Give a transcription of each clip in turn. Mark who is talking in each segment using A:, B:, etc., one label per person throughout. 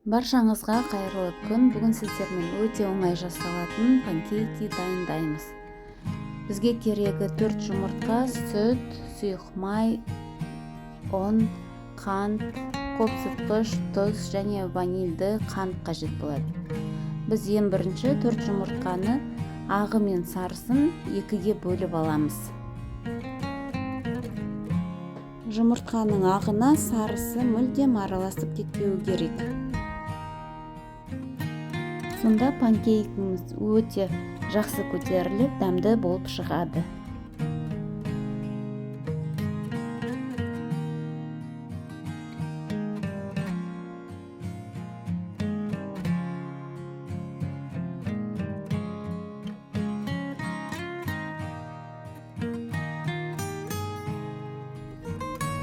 A: Баршаңызға қайырлы күн. Бүгін сіздермен өте оңай жасалатын панкейки дайындаймыз. Бізге керегі 4 жұмыртқа, сүт, сұйық май, ұн, қант, қопсытқыш, тұз және ванильді қант қажет болады. Біз ең бірінші 4 жұмыртқаны ағы мен сарысын екіге бөліп аламыз. Жұмыртқаның ағына сарысы мүлдем араласып кетпеуі керек. Сонда панкейкіміз өте жақсы көтеріліп, дәмді болып шығады.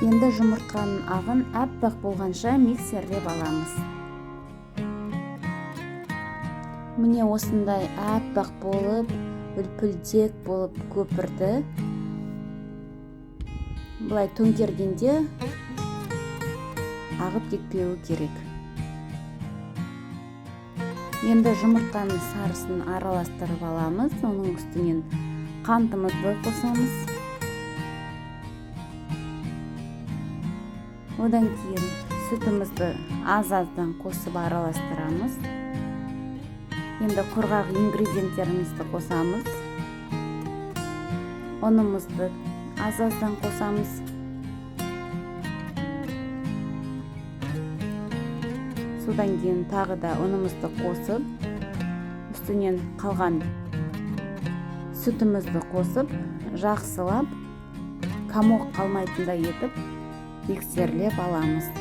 A: Енді жұмыртқаның ағын аппақ болғанша миксерлеп аламыз. Міне осындай аппақ болып, үлпілдек болып көпірді. Былай төңкергенде ағып кетпеуі керек. Енді жұмыртқаның сарысын араластырып аламыз. Оның үстінен қантымызды қосамыз. Одан кейін сүтімізді аз-аздан қосып араластырамыз. Енді құрғақ ингредиенттерімізді қосамыз. Ұнымызды аз-аздан қосамыз. Содан кейін тағы да ұнымызды қосып, үстінен қалған сүтімізді қосып, жақсылап комок қалмайтындай етіп миксерлеп аламыз.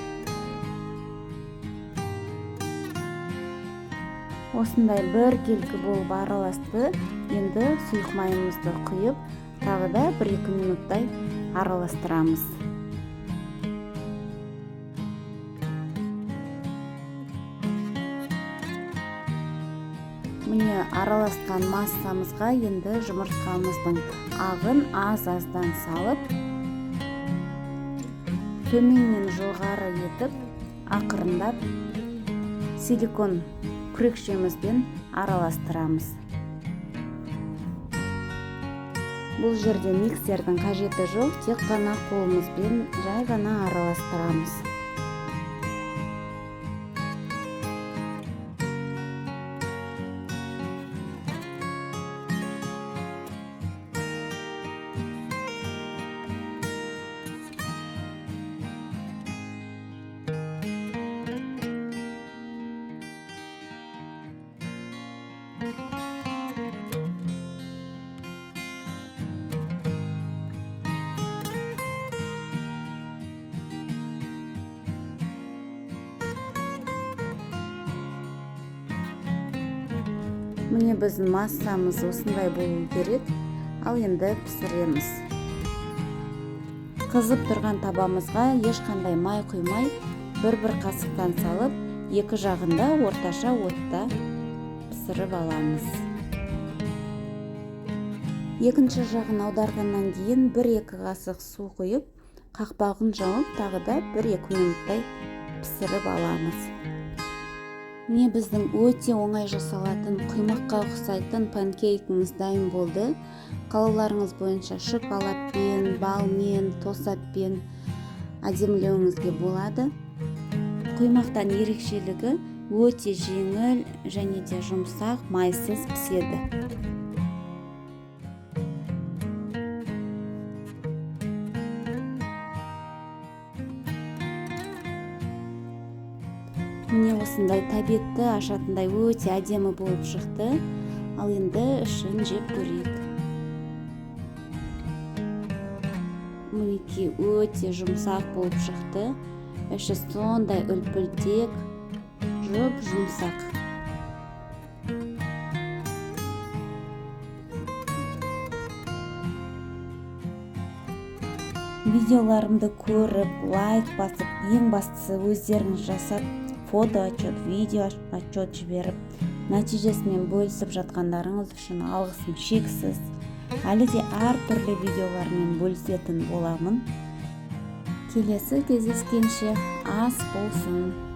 A: Осындай бір келкі болып араласты. Енді сұйық майымызды құйып, тағы да 1-2 минуттай араластырамыз. Міне араласқан массамызға енді жұмыртқамыздың ағын аз-аздан салып, төменнен жоғары етіп, ақырындап силикон күрекшемізбен араластырамыз. Бұл жерде миксердің қажеті жоқ, тек қана қолымызбен жай ғана араластырамыз. Міне біздің массамыз осындай болу керек. Ал енді пісіреміз. Қызып тұрған табамызға ешқандай май құймай, бір-бір қасықтан салып, екі жағында орташа отта пісіріп аламыз. Екінші жағын аударғаннан кейін 1-2 қасық су құйып, қақпағын жауып, тағы да 1-2 минуттай пісіріп аламыз. Міне біздің өте оңай жасалатын құймаққа ұқсайтын панкейкіміз дайын болды. Қалауларыңыз бойынша шоколадпен, балмен, тосаппен әдемілеуіңізге болады. Құймақтан ерекшелігі өте жеңіл және де жұмсақ, майсыз піседі. Міне осындай тәбетті ашатындай өте әдемі болып шықты. Ал енді ішін жеп көрейік. Мінекей өте жұмсақ болып шықты. Іші сондай үлпілдек, жұп-жұмсақ. Видеоларымды көріп, лайк басып, ең бастысы өздеріңіз жасап, фото отчет, видео отчет жіберіп, нәтижесімен бөлісіп жатқандарыңыз үшін алғысым шексіз. Әлі де әртүрлі видеолармен бөлісетін боламын. Келесі кездескенше ас болсын.